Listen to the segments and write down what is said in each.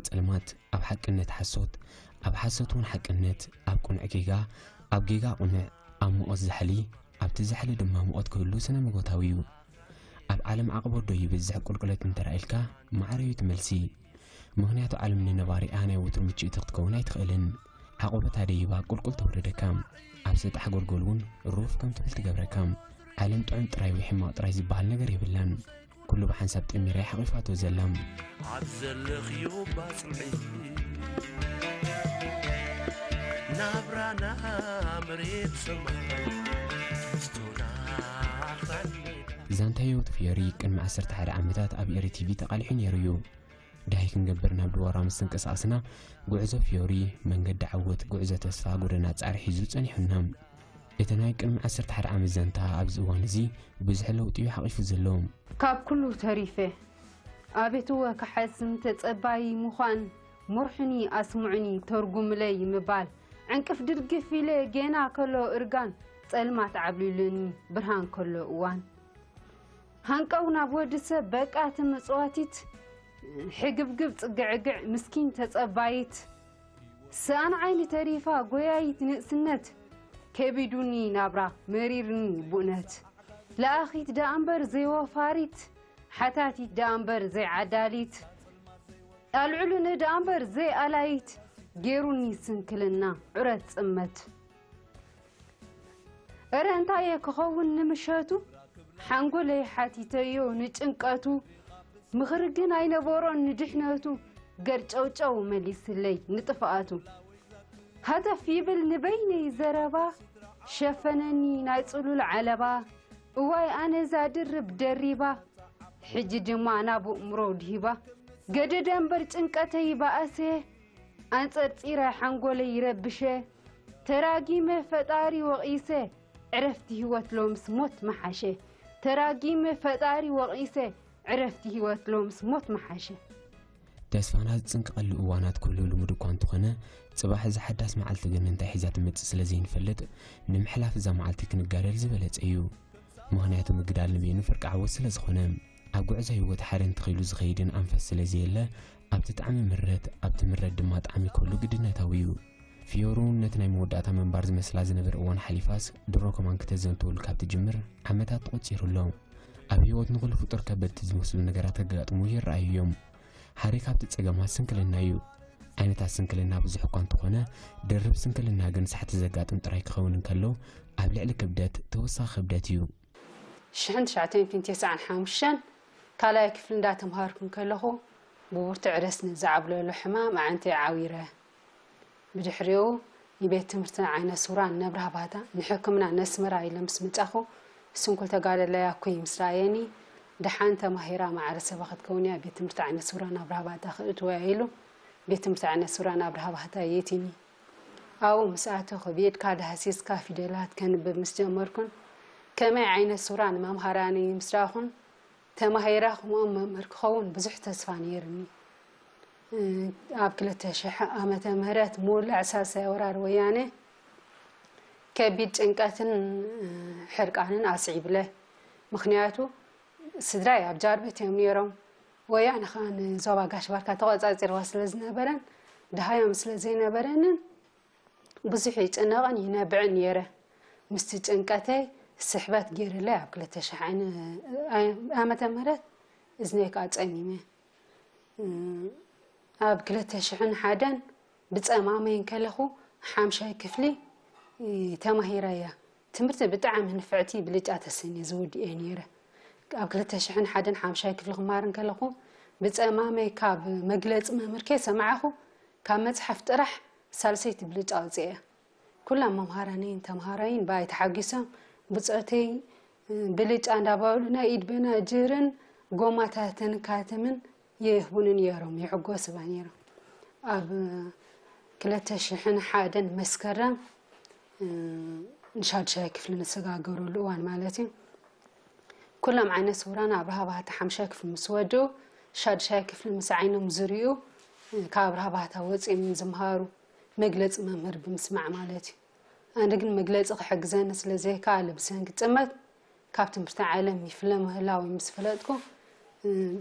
ጸልማት፣ ኣብ ሓቅነት ሓሶት፣ ኣብ ሓሶት እውን ሓቅነት፣ ኣብ ቅኑዕ ጌጋ፣ ኣብ ጌጋ ቅኑዕ፣ ኣብ ሙቐት ዛሕሊ፣ ኣብቲ ዛሕሊ ድማ ሙቐት ክህሉ ስነ መጎታዊ እዩ። ኣብ ዓለም ዓቕቦት ዶ ይብዝሕ ቁልቁለት እንተረኣይልካ፣ ማዕረ እዩ እቲ መልሲ። ምኽንያቱ ዓለም ንነባሪኣ ናይ ወትሩ ምችእቲ ክትከውን ኣይትኽእልን። ዓቕቦታ ደይባ ቁልቁል ተውርደካ። ኣብ ሰጣሕ ጎልጎል እውን ሩፍ ከም ትብል ትገብረካ። ዓለም ጥዑም ጥራይ ወይ ሕማቕ ጥራይ ዝበሃል ነገር የብላን። ኩሉ ብሓንሳብ ጠሚራ ሓቒፋቶ ዘላ። ኣብ ዘለኽዮ ባጽዕ ናብራና መሬት ሰማይ ስቶና ኣኽራን ሜዳ። ዛንታ ህይወት ፍዮሪ ቅድሚ ዓሰርተ ሓደ ዓመታት ኣብ ኤሪ ቲቪ ተቓሊሑ ነይሩ እዩ። ዳሃይ ክንገብር ናብ ድዋራ ምስ ተንቀሳቐስና፣ ጉዕዞ ፍዮሪ፣ መንገዲ ዓወት፣ ጉዕዞ ተስፋ፣ ጎደና ጻዕሪ ሒዙ ጸኒሑና። እቲ ናይ ቅድሚ ዓሰርተ ሓደ ዓመት ዛንታ ኣብዚ እዋን እዚ ብዙሕ ለውጢ እዩ ሓቒፉ ዘሎ። ካብ ኩሉ ተሪፈ፣ ኣቤትወ ክሓዝን ተጸባዪ ምዃን፣ መርሑኒ ኣስምዑኒ ተርጉምለይ ምባል፣ ዕንቅፍ ድርግፍ ኢለ ጌና ከሎ እርጋን፣ ጸልማት ዓብሊሉኒ ብርሃን ከሎ እዋን። ሃንቀው ናብ ወዲ ሰብ በቃ እቲ ምጽዋቲት፣ ሕግብግብ ጽግዕግዕ ምስኪን ተጸባይት። ስኣን ዓይኒ ተሪፋ ጎያይት ንእስነት፣ ከቢዱኒ ናብራ መሪርኒ ቡእነት። ለኣኺት ደኣ እምበር ዘይወፋሪት፣ ሓታቲት ደኣ እምበር ዘይዓዳሊት። ኣልዕሉኒ ደኣ እምበር ዘይኣላይት፣ ጌሩኒ ስንክልና ዑረት ጽመት። እረ እንታየ ክኸውን ንምሸቱ፣ ሓንጎለይ ሓቲተዮ ንጭንቀቱ፣ ምኽሪ ግን ኣይነበሮን ንድሕነቱ፣ ገርጨውጨው መሊስለይ ንጥፍኣቱ። ሃተፍ ይብል ንበይነይ ዘረባ፣ ሸፈነኒ ናይ ጽሉል ዓለባ፣ እዋይ ኣነዛ ድርብ ደሪባ፣ ሕጂ ድማ ናብ ኣእምሮ ድሂባ። ገደደ እምበር ጭንቀተይ በኣሰ፣ ኣንጸርጺረ ሓንጎለይ ይረብሸ። ተራጊመ ፈጣሪ ወቒሰ፣ ዕረፍቲ ህይወት ሎምስ ሞት መሓሸ። ተራጊመ ፈጣሪ ወቒሰ፣ ዕረፍቲ ህይወት ሎምስ ሞት መሓሸ። ተስፋና ዝጽንቀቐሉ እዋናት ኩሉ ልሙድ እኳ እንተኾነ፣ ጽባሕ እዛ ሓዳስ መዓልቲ ግን እንታይ ሒዛ ትመጽእ ስለ ዘይንፈልጥ፣ ንምሕላፍ እዛ መዓልቲ ክንጋደል ዝበለጸ እዩ። ምኽንያቱ ምግዳል ንበይኑ ፍርቂ ዓወት ስለ ዝኾነ፣ ኣብ ጉዕዞ ህይወት ሓደ እንተኺሉ ዝኸይድን ኣንፈት ስለ ዘየለ፣ ኣብቲ ጣዕሚ ምረት፣ ኣብቲ ምረት ድማ ጣዕሚ ክህሉ ግድነታዊ እዩ። ፊዮሩ ነቲ ናይ መወዳእታ ምንባር ዝመስላ ዝነበረ እዋን ሓሊፋስ፣ ድሮ ከማን ክተዘንትወሉ ካብ ትጅምር ዓመታት ተቖጺሩ ኣሎ። ኣብ ህይወት ንኹሉ ፍጡር ከበድቲ ዝመስሉ ነገራት ከጋጥሙ ይረኣዩ እዮም። ሓደ ካብቲ ጸገማት ስንክልና እዩ። ዓይነታት ስንክልና ብዙሕ እኳ እንተኾነ፣ ድርብ ስንክልና ግን ሳሕቲ ዘጋጥም ጥራይ ክኸውን እንከሎ፣ ኣብ ልዕሊ ክብደት ተወሳኺ ክብደት እዩ። ሽሕን ትሽዓተን ሚእትን ተስዓን ሓሙሽተን ካልኣይ ክፍሊ እንዳተምሃርኩ እንከለኹ፣ ብብርቱዕ ረስኒ ዝዓብለሉ ሕማም ኣዒንተይ ዓዊረ። ብድሕሪኡ ንቤት ትምህርቲ ዓይነ ስውራን ነብርሃ ባህታ ንሕክምና ነስመራ ኢለ ምስ መጻኹ፣ ስንኩል ተጋዳላይ ኣኮይ ምስ ረኣየኒ፣ "ደሓን ተማሂራ ማዕረ ሰበ ክትከውንያ ቤት ትምህርቲ ዓይነ ስውራን ኣብርሃ ባህታ ክእትወያ" ኢሉ ቤት ትምህርቲ ዓይነ ስውራን ኣብርሃ ባህታ የእቲኒ። ኣብኡ ምስ ኣተኹ ብኢድካ ዳህሲስካ ፊደላት ከንብብ ምስ ጀመርኩን፣ ከመይ ዓይነ ስውራን መምሃራነይ ምስ ረኣኹን፣ ተማሂረ ከምኦም መምህር ክኸውን ብዙሕ ተስፋ ነይርኒ። እ፣ ኣብ ክልተ ሽሕ ዓመተ ምህረት ምውላዕ ሳልሳይ ወራር ወያነ ከቢድ ጭንቀትን፣ እ፣ ሕርቃንን ኣስዒብለ። ምኽንያቱ ስድራይ ኣብ ጃርቤት እዮም ነይሮም። ወያነ ኸኣ ንዞባ ጋሽ ባርካ ተቖጻጺርዋ ስለ ዝነበረን ደሃዮም ስለ ዘይነበረንን ብዙሕ ይጭነቕን ይነብዕን ነይረ። ምስቲ ጭንቀተይ ስሕበት ገይርለይ ኣብ ክልተ ሽሕ ዓይነ-፣ ኣይ-፣ ዓመተ ምህረት እዝነይ ከኣ ጸሚመ። እ፣ ኣብ ክልተ ሽሕን ሓደን ብጸማመይ እንከለኹ ሓምሻይ ክፍሊ፣ እ፣ ተማሂረያ። ትምህርቲ ብጣዕሚ ንፍዕቲ ብልጫ ተሰንየ ዝውድእ እየ ነይረ። ኣብ ክልተ ሽሕን ሓደን ሓምሻይ ክፍሊ ክማር እንከለኹ ብጸማመይ ካብ መግለጺ መምህር ከይሰማዕኹ ካብ መጽሓፍ ጥራሕ ሳልሰይቲ ብልጫ ኣውፅአ። ኩሎም መምሃራነይን ተምሃራይን ብኣይ ተሓጒሶም ብፆተይ ብልጫ እንዳበሉ ናይ ኢድ በናጅርን ጎማታትን ካትምን ይህቡኒ ነይሮም፣ ይሕጎሱ ነይሮም። ኣብ ክልተ ሽሕን ሓደን መስከረም ንሻድሻይ ክፍሊ ንሰጋገረሉ እዋን ማለት እዩ። ኩሎም ዓይነ ስውራን ኣብርሃ ባህታ ሓምሻይ ክፍሊ ምስ ወድኡ፣ ሻድሻይ ክፍሊ ምስ ዓይኖም ዝሪኡ፣ ካብ ኣብርሃ ባህታ ወፂኦም ዝምሃሩ፣ መግለፂ መምህር ብምስማዕ ማለት እዩ። ኣነ ግን መግለፂ ክሕግዘኒ ስለ ዘይከኣለ ብሰንኪ ፅመት ካብ ትምህርቲ ዓለም ይፍለ ምህላወይ ምስ ፈለጥኩ፣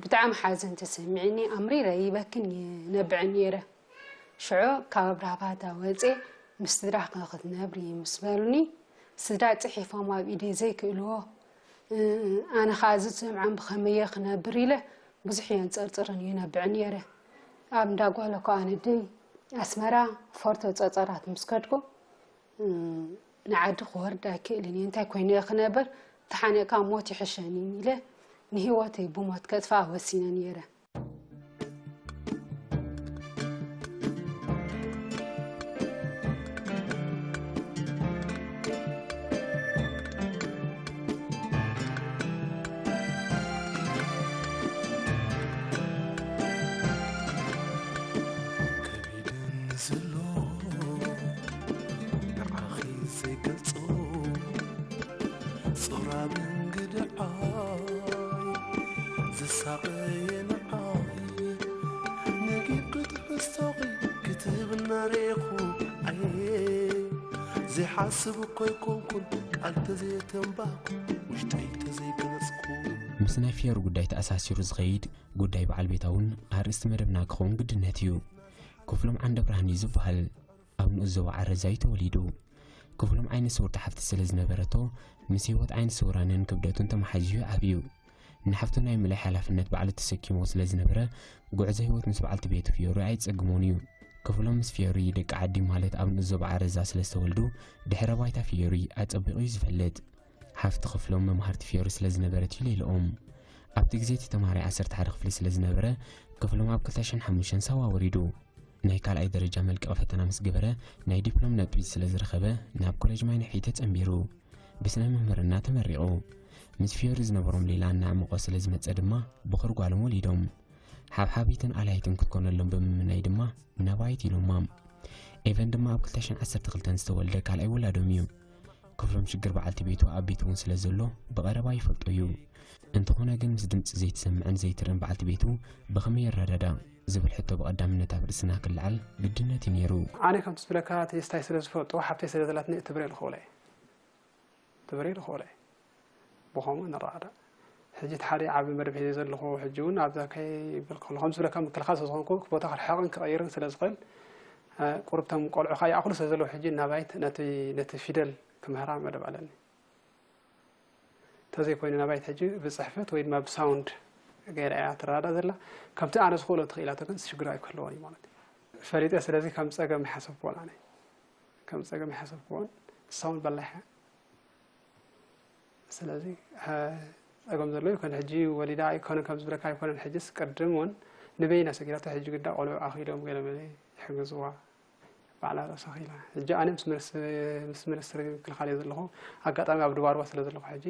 ብጣዕሚ ሓዘን ተሰሚዕኒ፣ ኣምሪረ ይበክን ይነብዕን ነይረ። ሽዑ ካብ ኣብርሃ ባህታ ወፅየ ምስ ስድራኺ ክትነብሪ ምስ በሉኒ፣ ስድራ ፅሒፎም ኣብ ኢደይ ዘይክእልዎ፣ ኣነ ከዓ ዝሰምዖም ብኸመየ ክነብር ኢለ ብዙሕ የንፀርፅርን ይነብዕን ነይረ። ኣብ እንዳ ጓለ እኮ ኣነ ደይ ኣስመራ ፎርቶ ፀፀራት ምስ ከድኩ፣ ንዓዲ ክወርድ ኣይክእልን እየ፣ እንታይ ኮይነ እየ ክነብር፣ ተሓኒቕካ ሞት ይሕሸኒ ኢለ ንህይወተይ ብሞት ከጥፍኣ ወሲነ ነይረ። ከቢድን ዘሎ ንዓኺ ዘይገልጾ ጾራብን ግድዓይ ዝሳቐየ ንዓይ ነጊብ ክትሕስቶኺ ክትብና ርኢኹ ኣየ ዘይሓስብ እኮ ኣይኮንኩን ቃል ተዘየተንባህኩ ውሽጠይ ተዘይገለጽኩ። ምስ ናይ ፍዮሪ ጉዳይ ተኣሳሲሩ ዝኸይድ ጉዳይ በዓል ቤታ እውን ኣርእስቲ መደብና ክኸውን ግድነት እዩ። ክፍሎም ዓንደብርሃን እዩ ዝበሃል። ኣብ ንኡስ ዞባ ዓረዛ እዩ ተወሊዱ። ክፍሎም ዓይነ ስውርቲ ሓፍቲ ስለ ዝነበረቶ ምስ ህይወት ዓይነ ስውራንን ክብደቱን ተመሓይዙ እዩ ዓብዩ። ንሓፍቱ ናይ ምልኣይ ሓላፍነት ባዕሉ ተሰኪምዎ ስለ ዝነበረ ጉዕዞ ህይወት ምስ በዓልቲ ቤቱ ፍዮሪ ኣይጸግሞን እዩ። ክፍሎም ምስ ፍዮሪ ደቂ ዓዲ ማለት ኣብ ንኡስ ዞባ ዓረዛ ስለ ዝተወልዱ ድሕረ ባይታ ፍዮሪ ኣጸቢቑ እዩ ዝፈልጥ። ሓፍቲ ክፍሎም መምሃርቲ ፍዮሪ ስለ ዝነበረት እዩ ሌልኦም። ኣብቲ ግዜ እቲ ተምሃራይ ዓሰርተ ሓደ ክፍሊ ስለ ዝነበረ ክፍሎም ኣብ ክልተ ሽሕን ሓሙሽተን ሳዋ ወሪዱ። ናይ ካልኣይ ደረጃ መልቀቒ ፈተና ምስ ገበረ ናይ ዲፕሎም ነጥቢ ስለ ዝረኸበ ናብ ኮሌጅ ማይ ነሕፊ ተጸንቢሩ። ብስነ መምህርና ተመሪቑ። ምስ ፍዮሪ ዝነበሮም ሌላ እናዕመቖ ስለ ዝመጸ ድማ ብኹር ጓሎም ወሊዶም። ሓብሓቢትን ኣላይትን ክትኮነሎም ብምምናይ ድማ ናባይት ኢሎማ። ኤቨን ድማ ኣብ ክልተ ሽሕን ዓሰርተ ክልተን ዝተወልደ ካልኣይ ውላዶም እዩ። ክፍሎም ሽግር በዓልቲ ቤቱ ኣብ ቤት እውን ስለ ዘሎ ብቐረባ ይፈልጦ እዩ። እንተኾነ ግን ምስ ድምፂ ዘይትሰምዕን ዘይትርእን በዓልቲ ቤቱ ብኸመይ የረዳዳእ ዝብል ሕቶ ብቐዳምነት ኣብ ርእስና ክለዓል ግድነት እዩ ነይሩ። ኣነ ከምቲ ዝብለካ ቴስታይ ስለ ዝፈልጦ ሓብተይ ስለ ዘላትኒ እትብሬ ልኽእሎ እየ። እትብሬ ልኽእሎ እየ። ብኸምኡ ንረዳዳእ። ሕጂ እቲ ሓደ ዓቢ መደብ ሒዘ ዘለኹ ሕጂ እውን ኣብዛ ከይብል ከሎ ከም ዝብለካ ምክልኻል ስለ ዝኾንኩ ቦታ ክርሕቕን ክቐይርን ስለ ዝኽእል ቁሩብ እቶም ቆልዑ ከኣ ይኣኽሉ ስለ ዘለዉ ሕጂ ናባይት ነቲ ነቲ ፊደል ክምህራ መደብ ኣለኒ። እንተዘይኮይኑ ናባይት ሕጂ ብፅሕፈት ወይ ድማ ብሳውንድ ገይራ እያ ትረዳዳእ ዘላ። ከምቲ ኣነ ዝኽእሎ ተኽኢላቶ ግን ሽግር ኣይክህልዎን እዩ ማለት እዩ። ፈሊጠ ስለዚ ከም ፀገም ይሓሰብክዎን ኣነ ከም ፀገም ይሓሰብክዎን ሳውንድ በላሕ እያ። ስለዚ ፀገም ዘሎ ይኮነ ሕጂ ወሊዳ ኣይኮነ ከም ዝብለካ ኣይኮነን። ሕጅስ ቅድም እውን ንበይና ሰጊራቶ ሕጂ ግዳ ቆልዑ ኣኺሎም ገለ መለ ይሕግዝዋ ባዕላ ርእሳ ኺላ። ሕጂ ኣነ ምስ ሚኒስትሪ ምክልኻል እየ ዘለኹ። ኣጋጣሚ ኣብ ድባርዋ ስለ ዘለኹ ሕጂ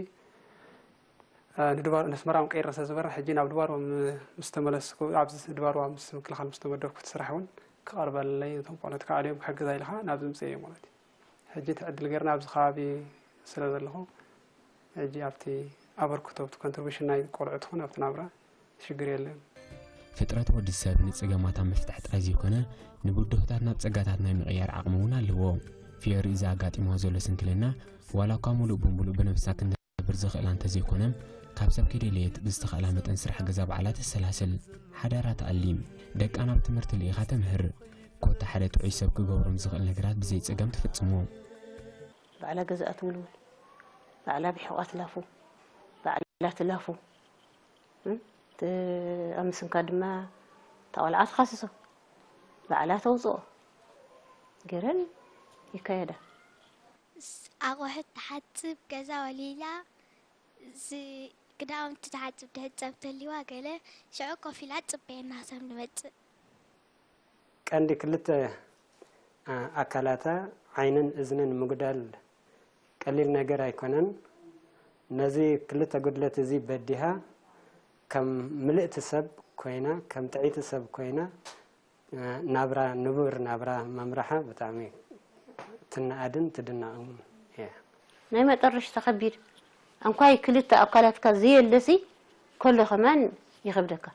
ንድባር ነስመራ እውን ቀይረ ስለ ዝበረ ሕጂ ናብ ድባርዋ ምስ ተመለስኩ ኣብዚ ድባርዋ ምስ ምክልኻል ምስ ተመደብኩ እቲ ስራሕ እውን ክቐርበለይ እቶም ቆልዑት ከዓ ድዮም ክሕግዛ ኢልካ ናብዚ ምፅእ እየ ማለት እዩ። ሕጂ እቲ ዕድል ገይርና ኣብዚ ከባቢ ስለ ዘለኹ ሕጂ ኣብቲ ኣበርክቶ ኣብቲ ኮንትሪቢሽን ናይ ቆልዑ ትኹን ኣብቲ ናብራ ሽግር የለን። ፍጥረት ወዲ ሰብ ንጸገማት ኣብ ምፍታሕ ጥራይ ዘይኮነ ንብድሆታት ናብ ጸጋታት ናይ ምቕያር ዓቕሚ እውን ኣለዎ። ፊዮሪ እዚ ኣጋጢምዋ ዘሎ ስንክልና ዋላ እኳ ሙሉእ ብምሉእ ብነብሳ ክንነብር ዘኽእላ እንተዘይኮነ ካብ ሰብ ከይደለየት ብዝተኽእላ መጠን ስራሕ ገዛ ባዕላ ተሰላስል፣ ሓዳራ ትኣሊ፣ ደቃ ናብ ትምህርቲ ልኢኻ ተምህር። ኮታ ሓደ ጥዑይ ሰብ ክገብሮም ዝኽእል ነገራት ብዘይ ጸገም ትፍጽሞ። ባዕላ ገዛኣ ትውልውል፣ ባዕላ ብሒቋ ትላፉ፣ ባዕላ ትላፉ፣ ኣብ ምስንካድ ድማ እታ ቆልዓ ትኻስሶ፣ ባዕላ ተውፅኦ ገይረን ይካየዳ። ኣቑሑት ትሓፅብ፣ ገዛ ወሊላ፣ ክዳውንቲ ትሓፅብ፣ ድሕፀብ ተልይዋ ገለ ሽዑ ኮፍ ኢላ ትፅበየና ክሳብ ንመፅእ። ቀንዲ ክልተ ኣካላታ ዓይንን እዝንን ምጉዳል ቀሊል ነገር ኣይኮነን። ነዚ ክልተ ጉድለት እዚ በዲሃ ከም ምልእቲ ሰብ ኮይና፣ ከም ጥዕይቲ ሰብ ኮይና ናብራ ንቡር ናብራ ምምራሓ ብጣዕሚ ትነኣድን ትድነቕን እያ። ናይ መጠረሽታ ከቢድ እንኳይ ክልተ ኣካላትካ ዘየለሲ ከሎ ከማን ይኸብደካ።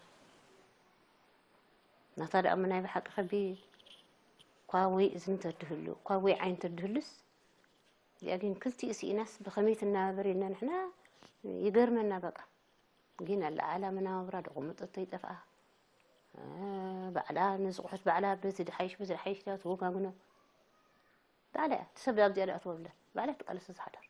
ናታ ደኣ እሞ ናይ ብሓቂ ከቢድ እኳ ወይ እዝኒ ተድህሉ እኳ ወይ ዓይኒ ተድህሉስ እዚኣ ግን ክልቲኡ ስኢናስ ብኸመይ ትነባበር ኢልና ንሕና ይገርመና በቃ። ግን ኣለዓላ መናባብራ ደቑምጥቶ ይጠፍኣ። ባዕላ ንዝቑሑት ባዕላ በዚ ድሓይሽ በዚ ድሓይሽ ዳ ትወጋግኖ። ባዕላ እያ ትሰብ ኣብዚኣ ዳ ትወብለ ባዕላ ትቃለስ ዝሓደር።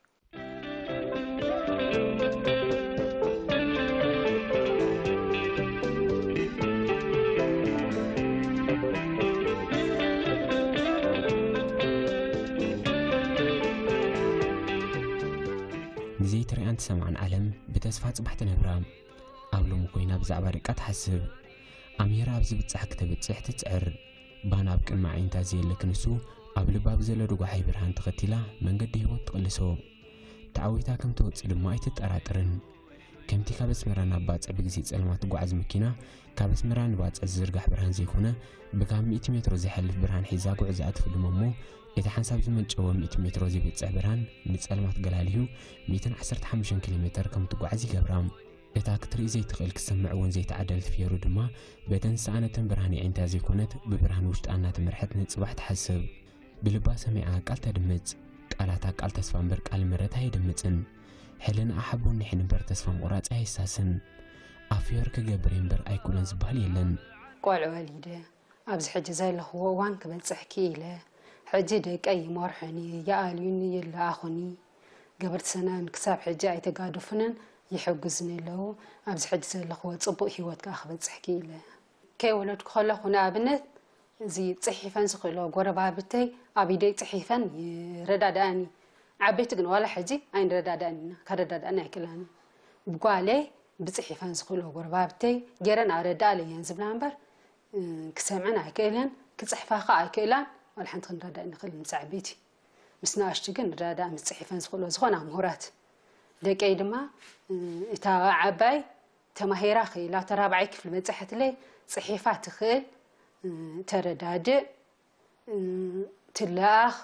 ንዘይትሪኣን ትሰምዓን ዓለም ብተስፋ ጽባሕ ትነብራ። ኣብ ሎሚ ኮይና ብዛዕባ ደቃ ትሓስብ። ኣምሂራ ኣብ ዝብጻሕ ክተብጽሕ ትጽዕር። ባና ኣብ ቅድሚ ኣዒንታ ዘየለ ክንሱ ኣብ ልባ ብዘሎ ድጓሓይ ብርሃን ተኸቲላ መንገዲ ህይወት ትቕልሶ። ተዓዊታ ከም ትወጽእ ድማ ኣይትጠራጠርን። ከምቲ ካብ ኣስመራ ናብ ባጽዕ ብግዜ ጸልማት ትጓዓዝ መኪና ካብ ኣስመራ ንባጽዕ ዝዝርጋሕ ብርሃን ዘይኮነ ብካብ ሚእቲ ሜትሮ ዘይሓልፍ ብርሃን ሒዛ ጉዕዞኣ ትፍልሞ እሞ እቲ ሓንሳብ ዝመንጨወ ሚእቲ ሜትሮ ዘይበጽሕ ብርሃን ንጸልማት ገላሊሁ ሚእትን ዓሰርተ ሓሙሽተን ኪሎ ሜተር ከም ትጓዓዝ ይገብራ። እታ ክትርኢ ዘይትኽእል ክትሰምዕ እውን ዘይተዓደለት ፍዮሪ ድማ በተን ዝሰኣነተን ብርሃን የዒንታ ዘይኮነት ብብርሃን ውሽጣ እናተመርሐት ንጽባሕ ትሓስብ። ብልባ ሰሚዓ ቃል ተድምጽ። ቃላታ ቃል ተስፋ እምበር ቃል ምረት ኣየድምጽን። ሕልናኣ ሓቦ ኒሕን እምበር ተስፋ ምቑራጽ ኣየሳስን። ኣብ ፍዮሪ ክገብር እየ እምበር ኣይክእሎን ዝበሃል የለን። ቆልዑ ወሊደ ኣብዚ ሕጂ ዘለኽዎ እዋን ክበጽሕ ክኢለ። ሕጂ ደቀይ ይመርሑኒ፣ ይኣልዩኒ፣ ይለኣኹኒ። ገበርቲ ሰናይን ክሳብ ሕጂ ኣይተጋደፉንን፣ ይሕግዙኒ ኣለዉ። ኣብዚ ሕጂ ዘለኽዎ ጽቡቕ ህይወት ከኣ ክበጽሕ ክኢለ። ከይወለድኩ ከለኹ ንኣብነት እዚ ጽሒፈን ዝኽእሎ ጎረባብተይ ኣብ ኢደይ ጽሒፈን ይረዳድኣኒ። ዓበይቲ ግን ዋላ ሕጂ ኣይንረዳዳእን ኢና፣ ከረዳዳእኒ ኣይክእላን እየ። ብጓለይ ብጽሒፈን ዝኽእሎ ጎረባብተይ ገይረን ኣረዳእለየን ዝብላ እምበር ክሰምዐን ኣይክእልን፣ ክጽሕፋ ከኣ ኣይክእላን፣ ዋላ ሓንቲ ክንረዳእ ንኽእል ምስ ዓበይቲ። ምስ ንኣሽቱ ግን ንረዳዳእ ምስ ጽሒፈን ዝኽእሎ ዝኾና ምሁራት። ደቀይ ድማ እታ ዓባይ ተማሂራ ክኢላ፣ እታ ራብዓይ ክፍሊ በጻሕትለይ ጽሒፋ ትኽእል፣ ተረዳድእ፣ ትለኣኽ።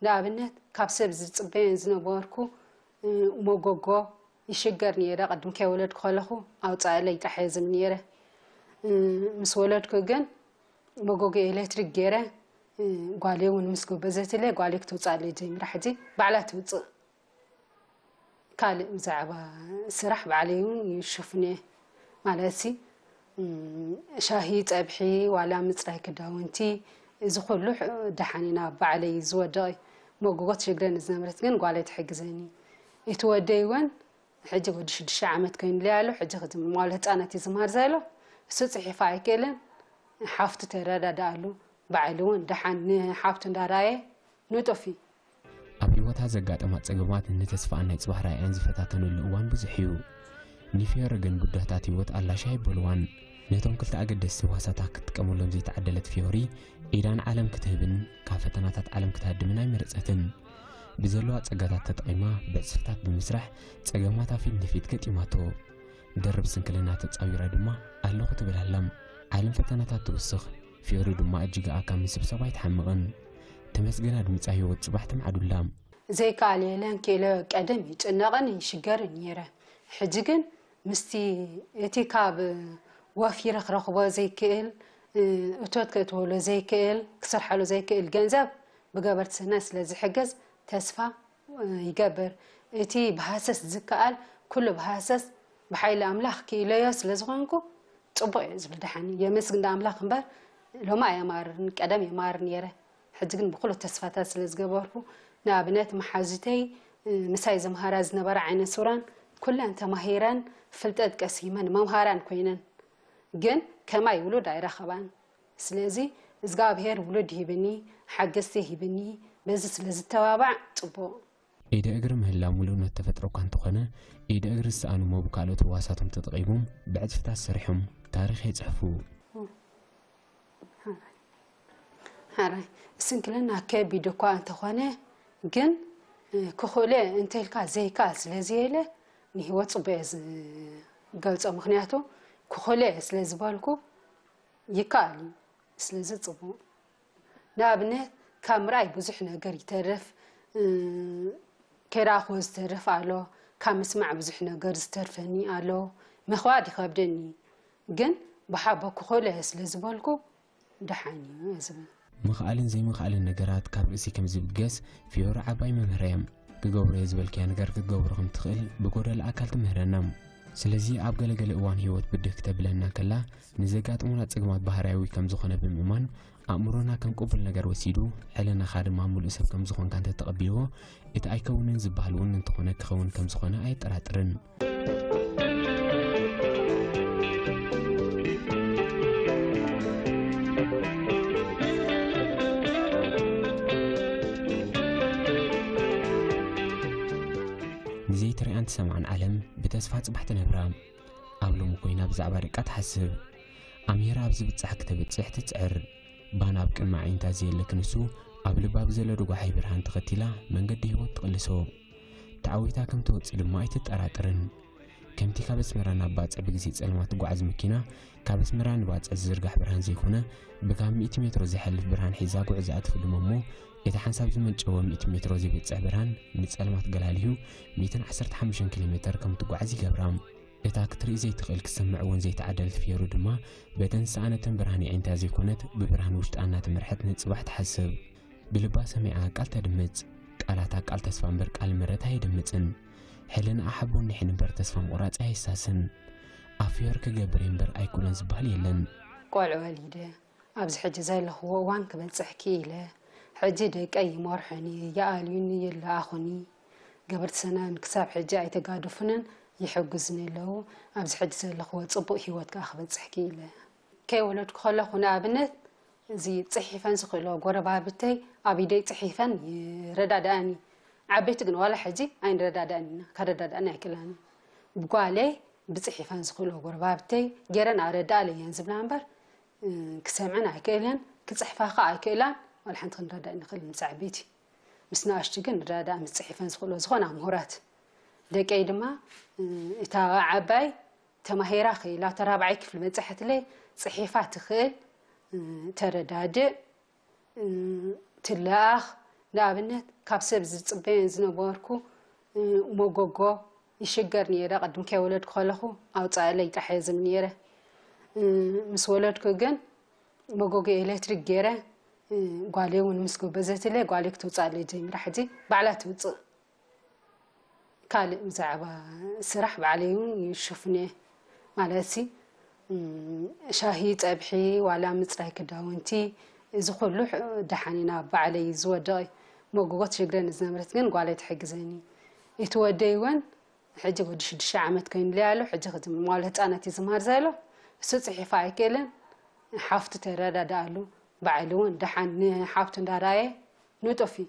ንኣብነት ካብ ሰብ ዝጽበየን ዝነበርኩ መጎጎ ይሽገር ነይረ። ቅድም ከይወለድኩ ከለኹ ኣውጻእለይ ይጣሕዝም ነይረ። ምስ ወለድኩ ግን መጎጎ ኤሌክትሪክ ገይረ፣ ጓለይ እውን ምስ ጎበዘትለይ ጓለይ ክተውጻእለይ ጀሚራ። ሕጂ ባዕላ ትውጽእ። ካልእ ብዛዕባ ስራሕ ባዕለይ እውን ይሽፍን እየ። ማለትሲ ሻሂ፣ ጸብሒ፣ ዋላ ምጽራይ ክዳውንቲ፣ እዚ ኩሉ ደሓን ኢና ባዕለይ ዝወድቕ እዩ። መጎጎ ትሽግረኒ ዝነበረት ግን ጓለይ ትሕግዘኒ። እቲ ወደይ እውን ሕጂ ወዲ ሽዱሽተ ዓመት ኮይኑለይ ኣሎ። ሕጂ ክዚ መዋለ ህጻናት እዩ ዝመሃር ዘሎ። እሱ ጽሒፋ ኣይክእልን። ሓፍቱ ተረዳድኣሉ። ባዕሉ እውን ደሓን ንሓፍቱ እንዳረኣየ ንጡፍ እዩ። ኣብ ህይወታ ዘጋጠማ ጸገማት ንተስፋኣን ናይ ጽባሕ ራእያን ዝፈታተነሉ እዋን ብዙሕ እዩ። ንፊዮሪ ግን ብድሆታት ህይወት ኣላሻ ኣይበልዋን። ነቶም ክልተ ኣገደስቲ ህዋሳታ ክትጥቀመሎም ዘይተዓደለት ፊዮሪ፣ ኢዳን ዓለም ክትህብን ካብ ፈተናታት ዓለም ክትሃድምን ኣይመረጸትን። ብዘለዋ ጸጋታት ተጠቒማ ብዕጽፍታት ብምስራሕ ጸገማታ ፊት ንፊት ገጢማቶ። ደርብ ስንክልና ተጻዊራ ድማ ኣለኹ ትብል ኣላ። ዓለም ፈተናታት ትውስኽ፣ ፊዮሪ ድማ እጅግኣ ካብ ምስብሳብ ኣይትሓምቕን። ተመስገና ድምጻ ህይወት ጽባሕ ትምዓዱላ። ዘይከኣል የለን ክኢለዮ ቀደም ይጭነቕን ይሽገርን ነይረ። ሕጂ ግን ምስቲ እቲ ካብ ወፊረ ክረኽቦ ዘይክእል፣ እቶት ከእትወሉ ዘይክእል፣ ክሰርሓሉ ዘይክእል ገንዘብ ብገበርቲ ሰናይ ስለ ዝሕገዝ ተስፋ ይገብር። እቲ ብሃሰስ ዝከኣል ኩሉ ብሃሰስ ብሓይሊ ኣምላኽ ክኢለዮ ስለ ዝኾንኩ ጽቡቕ እየ ዝብል ደሓን እዩ። የመስግን ኣምላኽ እምበር ሎሚ ኣየማርርን ቀደም የማርር ነይረ። ሕጂ ግን ብኹሉ ተስፋታት ስለ ዝገበርኩ ንኣብነት መሓዙተይ ምሳይ ዝምሃራ ዝነበራ ዓይነ ስውራን ኩለን ተማሂረን ፍልጠት ቀሲመን መምሃራን ኮይነን ግን ከማይ ውሉድ ኣይረኸባን። ስለዚ እዝጋኣብሄር ውሉድ ሂብኒ፣ ሓገዝቲ ሂብኒ፣ በዚ ስለ ዝተባባዕ ጽቡቕ። ኢደ እግሪ ምህላው ምሉእነት ተፈጥሮ እኳ እንተኾነ፣ ኢደ እግሪ ዝሰኣኑሞ ብካልኦት ህዋሳቶም ተጠቒሞም ብዕጽፍታት ሰሪሖም ታሪኽ የጽሕፉ። ሓራይ ስንክልና ከቢድ እኳ እንተኾነ ግን ክኽእሎ እንተልካ ዘይከኣል ስለ ዘየለ ንህይወት ጽቡቕ እየ ዝገልጾ። ምኽንያቱ ክኽእሎ እየ ስለ ዝበልኩ ይከኣል እዩ። ስለዚ ጽቡቕ። ንኣብነት ካብ ምርኣይ ብዙሕ ነገር ይተርፍ፣ ከይረኣኽዎ ዝተርፍ ኣሎ፣ ካብ ምስማዕ ብዙሕ ነገር ዝተርፈኒ ኣሎ። ምኽባድ ይኸብደኒ እዩ፣ ግን ብሓቦ ክኽእሎ እየ ስለ ዝበልኩ ደሓን እዩ እየ ዝብል። ምኽኣልን ዘይምኽኣልን ነገራት ካብ ርእሲ ከም ዝብገስ ፊዮሪ ዓባይ መምህር እያ። ክገብሮ እየ ዝበልካያ ነገር ክትገብሮ ከም ትኽእል ብጎደሎ ኣካል ትምህረና። ስለዚ ኣብ ገለገለ እዋን ህይወት ብድህ ክተብለና ከላ፣ ንዘጋጥሙና ጸገማት ባህርያዊ ከም ዝኾነ ብምእማን፣ ኣእምሮና ከም ቅቡል ነገር ወሲዱ፣ ሕልናኻ ድማ ምሉእ ሰብ ከም ዝኾንካ እንተተቐቢልዎ፣ እቲ ኣይከውንን ዝበሃል እውን እንተኾነ ክኸውን ከም ዝኾነ ኣየጠራጥርን። ንዘይትሪኣን ትሰምዓን ዓለም ብተስፋ ጽባሕ ትነብራ። ኣብ ሎሚ ኮይና ብዛዕባ ደቃ ትሓስብ። ኣምሂራ ኣብ ዝብጻሕ ክተብጽሕ ትጽዕር። ባና ኣብ ቅድሚ ኣዒንታ ዘየለ ክንሱ ኣብ ልባ ብዘሎ ድጓሓይ ብርሃን ተኸቲላ መንገዲ ህይወት ትቕልሶ። ተዓዊታ ከም ትወጽእ ድማ ኣይትጠራጠርን። ከምቲ ካብ ኣስመራ ናብ ባጽዕ ብግዜ ጸልማት ትጓዓዝ መኪና፣ ካብ ኣስመራ ንባጽዕ ዝዝርጋሕ ብርሃን ዘይኮነ፣ ብካብ ሚእቲ ሜትሮ ዘይሓልፍ ብርሃን ሒዛ ጉዕዞኣ ትፍልሞ እሞ፣ እቲ ሓንሳብ ዝመንጨወ ሚእቲ ሜትሮ ዘይበጽሕ ብርሃን ንጸልማት ገላሊሁ ሚእትን ዓሰርተ ሓሙሽተን ኪሎ ሜተር ከም ትጓዓዝ ይገብራ። እታ ክትርኢ ዘይትኽእል ክትሰምዕ እውን ዘይተዓደለት ፊዮሪ ድማ፣ በተን ዝሰኣነተን ብርሃን የዒንታ ዘይኮነት፣ ብብርሃን ውሽጣ እናተመርሐት ንጽባሕ ትሓስብ። ብልባ ሰሚዓ ቃል ተድምጽ። ቃላታ ቃል ተስፋ እምበር ቃል ምረት ኣየድምጽን። ሕልናኣ ሓቦን ኒሕን እምበር ተስፋ ምቑራጽ ኣየሳስን። ኣብ ፊዮሪ ክገብር እየ እምበር ኣይኩሎን ዝበሃል የለን። ቆልዑ ወሊደ ኣብዚ ሕጂ ዘለኽዎ እዋን ክበጽሕ ክኢለ። ሕጂ ደቀይ ይመርሑኒ፣ ይኣልዩኒ፣ ይለኣኹኒ። ገበርቲ ሰናን ክሳብ ሕጂ ኣይተጋደፉንን፣ ይሕግዙኒ ኣለዉ። ኣብዚ ሕጂ ዘለኽዎ ጽቡቕ ህይወት ከኣ ክበጽሕ ክኢለ። ከይወለድኩ ከለኹ ንኣብነት እዚ ጽሒፈን ዝኽእሎ ጎረባብተይ ኣብ ኢደይ ጽሒፈን ይረዳድኣኒ። ዓበይቲ ግን ዋላ ሕጂ ኣይንረዳዳእን ኢና፣ ከረዳዳእኒ ኣይክእላን እየ። ብጓለይ ብጽሒፈን ዝኽእሎ ጎረባብተይ ገይረን ኣረዳእለየን ዝብላ እምበር፣ እ፣ ክሰምዐን ኣይክእለን፣ ክጽሕፋ ኸኣ ኣይክእላን፣ ዋላ ሓንቲ ክንረዳእ ንኽእል ምስ ዓበይቲ። ምስ ንኣሽቱ ግን ንረዳዳእ፣ ምስ ጽሒፈን ዝኽእሎ ዝኾና ምሁራት። ደቀይ ድማ፣ እ፣ እታ ዓባይ ተማሂራ ኸይላ፣ ተራብዓይ ክፍሊ በጽሐትለይ፣ ጽሒፋ ትኽእል፣ እ፣ ተረዳድእ፣ እ፣ ትለኣኽ። ንኣብነት፣ ካብ ሰብ ዝጽበየን ዝነበርኩ፣ እ፣ መጎጎ ይሽገር ነይረ። ቅድም ከይወለድኩ ከለኹ፣ ኣውጻእለይ ጥራሕ እየ ዝብል ነይረ። እ፣ ምስ ወለድኩ ግን፣ መጎጎ ኤሌክትሪክ ገይረ፣ እ፣ ጓለይ እውን ምስ ጎበዘትለይ፣ ጓለይ ክትውጻእለይ ጀሚራ። ሕጂ ባዕላ ትውጽእ። ካልእ ብዛዕባ ስራሕ ባዕለይ እውን ይሽፍን እየ። ማለትሲ፣ እም፣ ሻሂ፣ ጸብሒ፣ ዋላ ምጽራይ ክዳውንቲ፣ እዚ ኩሉ ሕ-፣ ደሓን ኢና ባዕለይ ዝወድቕ። መጎጎ ትሽግረኒ ዝነበረት ግን ጓለይ ትሕግዘኒ። እቲ ወደይ እውን ሕጂ ወዲ ሽዱሽተ ዓመት ኮይኑለይ ኣሎ። ሕጂ ክዚ መዋለ ህጻናት እዩ ዝመሃር ዘሎ። እሱ ጽሒፋ ኣይክእልን። ሓፍቱ ተረዳድኣሉ። ባዕሉ እውን ደሓን ንሓፍቱ እንዳረኣየ ንጡፍ እዩ።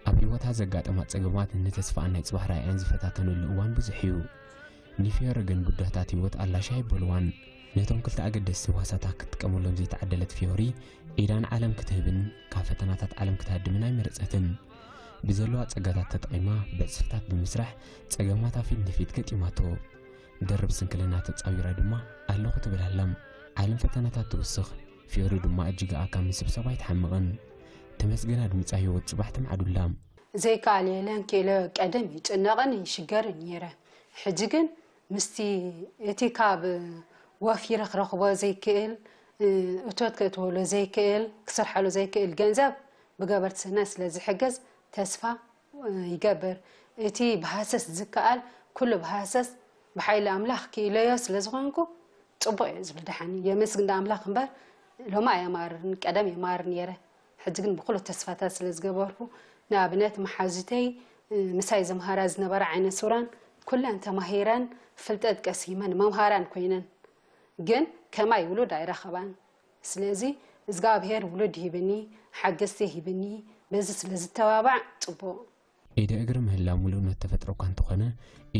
ኣብ ህይወታ ዘጋጠማ ጸገማት ንተስፋኣን ናይ ጽባሕ ራእያን ዝፈታተነሉ እዋን ብዙሕ እዩ። ንፊዮሪ ግን ብድሆታት ህይወት ኣላሽ ኣይበልዋን። ነቶም ክልተ ኣገደስቲ ህዋሳታ ክትጥቀመሎም ዘይተዓደለት ፊዮሪ፣ ኢዳን ዓለም ክትህብን ካብ ፈተናታት ዓለም ክትሃድምን ኣይመረጸትን። ብዘለዋ ጸጋታት ተጠቒማ ብዕጽፍታት ብምስራሕ ጸገማታ ፊት ንፊት ገጢማቶ። ድርብ ስንክልና ተጻዊራ ድማ ኣለኹ ትብል ኣላ። ዓለም ፈተናታት ትውስኽ፣ ፊዮሪ ድማ እጅግኣ ካብ ምስብሳብ ኣይትሓምቕን። ተመስገን ኣድሚጻ ህይወት ጽባሕ ትምዓዱላ። ዘይከኣል የለን ክኢለ ቀደም ይጭነቕን ይሽገርን ነይረ። ሕጂ ግን ምስቲ እቲ ካብ ወፊረ ክረኽቦ ዘይክእል፣ እ፣ እቶት ከእትወሉ ዘይክእል፣ ክሰርሓሉ ዘይክእል ገንዘብ ብገበርቲ ሰናይ ስለ ዝሕገዝ ተስፋ፣ እ፣ ይገብር። እቲ ብሃሰስ ዝከኣል ኩሉ ብሃሰስ ብሓይሊ ኣምላኽ ክኢለዮ ስለ ዝኾንኩ ጽቡቕ እዩ ዝብል ደሓን እዩ። የመስግን ኣምላኽ እምበር ሎሚ ኣየማርርን፣ ቀደም የማርር ነይረ። ሕጂ ግን ብኹሉ ተስፋታት ስለ ዝገበርኩ፣ ንኣብነት መሓዙተይ፣ እ፣ ምሳይ ዝምሃራ ዝነበራ ዓይነ ስውራን ኩለን ተማሂረን ፍልጠት ቀሲመን መምሃራን ኮይነን፣ ግን ከማይ ውሉድ ኣይረኸባን። ስለዚ እዝጋብሄር ውሉድ ሂብኒ፣ ሓገዝቲ ሂብኒ፣ በዚ ስለ ዝተባባዕ ጽቡቕ። ኢደ እግሪ ምህላው ምሉእነት ተፈጥሮ እኳ እንተኾነ፣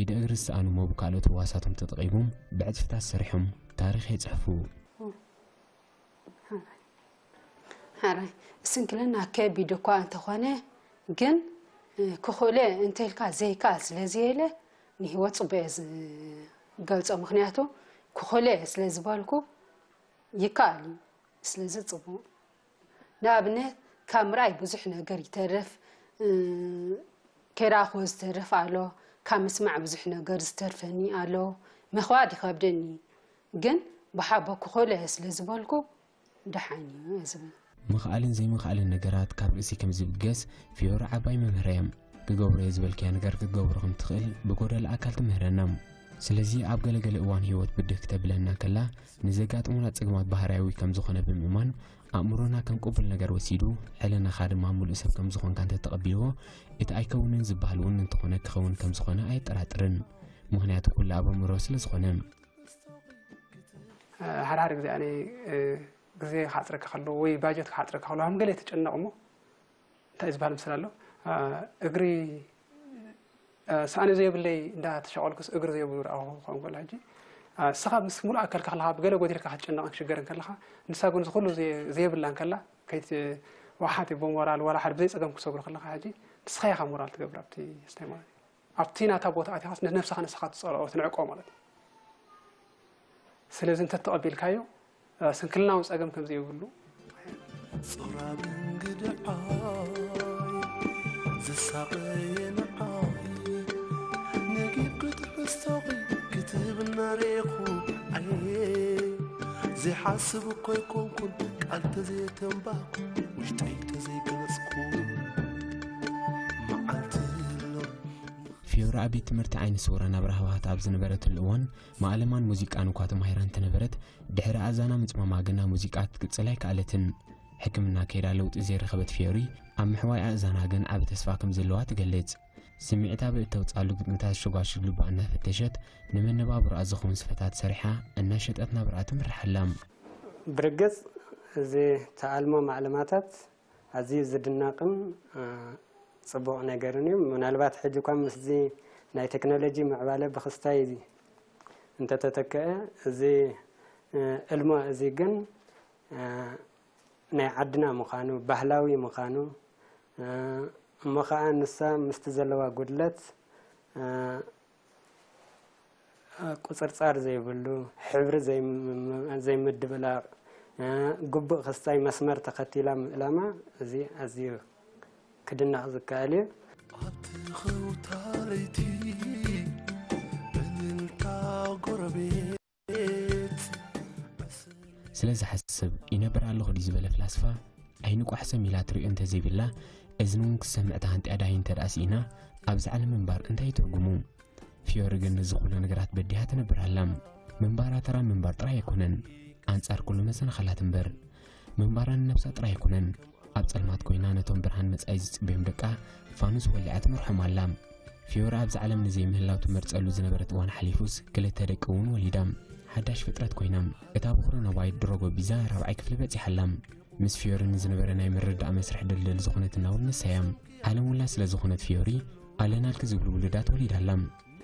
ኢደ እግሪ ዝሰኣኑ እሞ ብካልኦት ህዋሳቶም ተጠቒሞም ብዕጽፍታት ሰሪሖም ታሪኽ የጽሕፉ። ሓራይ፣ ስንክልና ከቢድ እኳ እንተኾነ፣ ግን፣ እ፣ ክኽእሎ እንተልካ ዘይከኣል ስለ ዘየለ፣ ንህይወት ጽቡቕ እየ ዝገልጾ። ምኽንያቱ፣ ክኽእሎ እየ ስለ ዝበልኩ፣ ይከኣል እዩ። ስለዚ ጽቡቕ። ንኣብነት፣ ካብ ምርኣይ ብዙሕ ነገር ይተርፍ፣ እ፣ ከይረኣኽዎ ዝተርፍ ኣሎ፣ ካብ ምስማዕ ብዙሕ ነገር ዝተርፈኒ ኣሎ። ምኽባድ ይኸብደኒ፣ ግን ብሓቦ ክኽእሎ እየ ስለ ዝበልኩ፣ ደሓን እዩ እየ ዝብል። ምኽኣልን ዘይምኽኣልን ነገራት ካብ ርእሲ ከም ዝብገስ ፊዮሪ ዓባይ መምህር እያ። ክገብሮ እየ ዝበልክያ ነገር ክትገብሮ ከም ትኽእል ብጎደሎ ኣካል ትምህረና። ስለዚ ኣብ ገለገለ እዋን ህይወት ብድህ ክተብለና ከላ፣ ንዘጋጥሙና ጸገማት ባህርያዊ ከም ዝኾነ ብምእማን፣ ኣእምሮና ከም ቅቡል ነገር ወሲዱ፣ ሕልናኻ ድማ ምሉእ ሰብ ከም ዝኾንካ እንተተቐቢልዎ፣ እቲ ኣይከውንን ዝበሃል እውን እንተኾነ ክኸውን ከም ዝኾነ ኣየጠራጥርን። ምኽንያቱ ኩሉ ኣብ ኣእምሮ ስለ ዝኾነ። ሓደ ሓደ ግዜ ኣነ ግዜ ክሓፅረካ ከሎ ወይ ባጀት ክሓፅረካ ከሎ ከም ገለ ትጨነቕ እሞ እንታይ ዝበሃል ምስል ኣሎ። እግሪ ሳእኒ ዘየብለይ እንዳተሸቐልኩስ እግሪ ዘየብሉ ረኣኹ ክኸውን ከሎ ሕጂ፣ እስኻ ምስ ሙሉእ ኣካልካ ከለኻ ብገለ ጎዲልካ ክትጨነቕን ክትሽገርን ከለኻ፣ ንሳ ግን ዝኹሉ ዘየብላ እንከላ ከይት ዋሓት ብሞራል ዋላ ሓደ ብዘይ ፀገም ክሰግሩ ከለኻ ሕጂ ንስኻ ኢኻ ሞራል ትገብር ኣብቲ ስታይ ማለት እዩ። ኣብቲ ናታ ቦታ ኣቲኻስ ንነብስኻ ንስኻ ትፀልኦ ትንዕቆ ማለት እዩ። ስለዚ እንተተቐቢልካዮ ስንክልናዊ ፀገም ከም ዘይብሉ። ጹራብ እንግድዓይ ዝሳቐየ ንዓይ ነጊብ ክትሕዝቶኺ ክትብና ሬኹ ኣየ ዘይሓስብ እኮ ኣይኮንኩን ቃል ተዘየተንባኩ ውሽጠይ ተዘይገለጽኩ መዓልቲ ኣሎ ፊዮሪ ኣብ ቤት ትምህርቲ ዓይነ ስውራን ኣብርሃ ባህታ ኣብ ዝነበረትሉ እዋን፣ ማእለማን ሙዚቃን እኳ ተማሂራ እንተነበረት፣ ድሕሪ ኣእዛና ምጽማማ ግና ሙዚቃ ክትቅጽል ኣይከኣለትን። ሕክምና ከይዳ ለውጢ ዘይረኸበት ፊዮሪ፣ ኣብ ምሕዋይ ኣእዛና ግን ዓቢ ተስፋ ከም ዘለዋ ትገልጽ። ስምዒታ ብእተውጽኣሉ ግጥምታት ሸጓሽግ ልባ እናፈተሸት፣ ንመነባብሮኣ ዝኸውን ስፈታት ሰሪሓ እናሸጠት ናብርኣ ትምርሕ ኣላ። ብርግጽ እዚ ተኣልሞ ማዕለማታት ኣዝዩ ዝድነቕን ጽቡቕ ነገርን እዩ። ምናልባት ሕጂ እኳ ምስዚ ናይ ቴክኖሎጂ ምዕባለ ብኽስታይ እንተተተክአ እዚ እልሞ እዚ ግን ናይ ዓድና ምዃኑ ባህላዊ ምዃኑ እሞ ኸዓ ንሳ ምስቲ ዘለዋ ጉድለት ቁፅርፃር ዘይብሉ፣ ሕብሪ ዘይምድብላቕ፣ ግቡእ ክስታይ መስመር ተኸቲላ ምእላማ እዚ ኣዝዩ ክድነቕ ዝከኣል እዩ። ኣብቲ ኸውታ ለይቲ እልልታ ጎረቤት ስለ ዝሓስብ ይነብር ኣለኹ ድዩ ዝበለ ፍላስፋ፣ ዓይኒ ቋሕሰም ኢላ ትሪኦ እንተዘይብላ፣ እዝኒ እውን ክሰምዕ ተሃንጥያ ዳሂ እንተ ደኣ ስኢና፣ ኣብዚ ዓለም ምንባር እንታይ እዩ ትርጉሙ? ፊዮሪ ግን ነዚ ኩሉ ነገራት በዲሃ ትነብር ኣላ። ምንባራ ተራ ምንባር ጥራይ ኣይኮነን፣ ኣንጻር ኩሉ መሰናኸላት እምበር። ምንባራ ንነብሳ ጥራይ ኣይኮነን፣ ኣብ ጸልማት ኮይና ነቶም ብርሃን መጻኢ ዝጽበዮም ደቃ ፋኑስ ወሊዓ ትመርሖም ኣላ። ፊዮሪ ኣብዚ ዓለም ንዘይምህላው ትመርጸሉ ዝነበረት እዋን ሓሊፉስ ክልተ ደቂ እውን ወሊዳ ሓዳሽ ፍጥረት ኮይና። እታ ብኹረ ነባይት ድሮ ጎቢዛ ራብዓይ ክፍሊ በጺሓ ኣላ። ምስ ፊዮሪ ንዝነበረ ናይ ምርድዳእ መስርሕ ድልድል ዝኾነትና እውን ንሳ እያ። ዓለም ውላድ ስለ ዝኾነት ፊዮሪ ኣለናልኪ ዝብሉ ውሉዳት ወሊዳ ኣላ።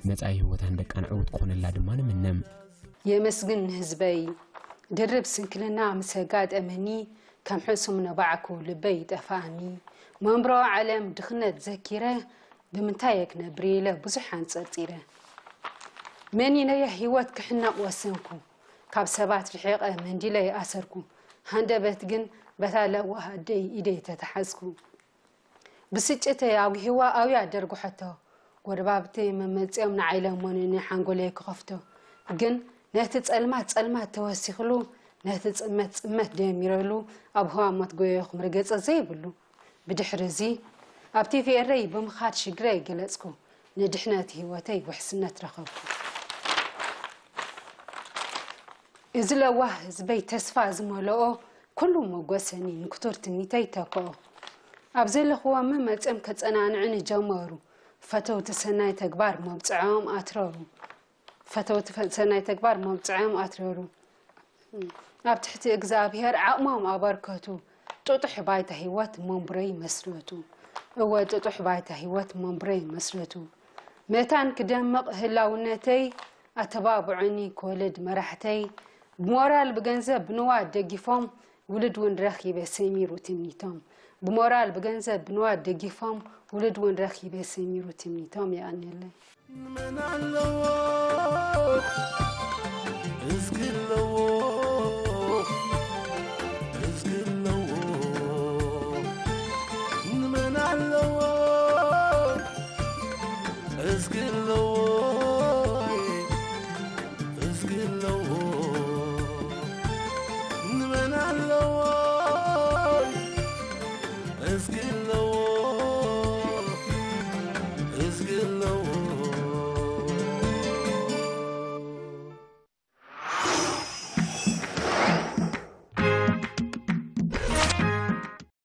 መጻኢ ህይወታን ደቃን ዕዉት ክኾነላ ድማ ንምነ። የመስግን ንህዝበይ ድርብ ስንክልና ምስ ኣጋጠመኒ ከም ሕሱም ነባዕኩ ልበይ ይጠፍኣኒ መንብሮ ዓለም ድኽነት ዘኪረ ብምንታይ እየ ክነብር ኢለ ብዙሕ ኣንጸርጺረ መኒነየ ህይወት ክሕነቕ ወሰንኩ ካብ ሰባት ርሒቐ መንዲለይ ኣሰርኩ ሃንደበት ግን በታ ለዋህ ኣደይ ኢደይ ተታሓዝኩ ብስጭተይ ኣጉሂዋ ኣውያ ደርጉሐቶ ጎረባብተይ መመፅኦም ንዓይ ለመኑኒ ሓንጎለይ ክኸፍቶ ግን ነቲ ፀልማት ፀልማት ተወሲኽሉ ነቲ ፅመት ፅመት ደሚረሉ ኣብ ህዋሞት ጎየኹም ርገፀ ዘይብሉ ብድሕሪ እዚ ኣብ ቲቪ ኤረይ ብምኻድ ሽግረይ ገለፅኩ ንድሕነት ህይወተይ ውሕስነት ረኸብኩ እዚ ለዋህ ህዝበይ ተስፋ ዝመልኦ ኩሉ ሞጎሰኒ ንክቱር ትምኒተይ ተክኦ። ኣብ ዘለኽዎ መመፅኦም ከፀናንዑኒ ጀመሩ። ፈተውቲ ሰናይ ተግባር መብፅዕኦም ኣትረሩ። ፈተውቲ ሰናይ ተግባር መብፅዕኦም ኣትረሩ። ኣብ ትሕቲ እግዚኣብሔር ዓቕሞም ኣበርከቱ። ጥጡሕ ባይታ ህይወት መንቡረይ መስረቱ። እወ ጥጡሕ ባይታ ህይወት መንቡረይ መስረቱ። መታን ክደምቕ ህላውነተይ ኣተባብዑኒ ክወልድ መራሕተይ ብሞራል ብገንዘብ ብንዋት ደጊፎም ውሉድ እውን ረኺበ ሰሚሩ ትምኒቶም ብሞራል ብገንዘብ ብንዋት ደጊፎም ውሉድ እውን ረኺበ ሰሚሩ ትምኒቶም የቐንየለይ። ንመን ኣለዎ እዝጊ ኣለዎ እዝጊ ኣለዎ ንመን ኣለዎ እዝጊ ኣለዎ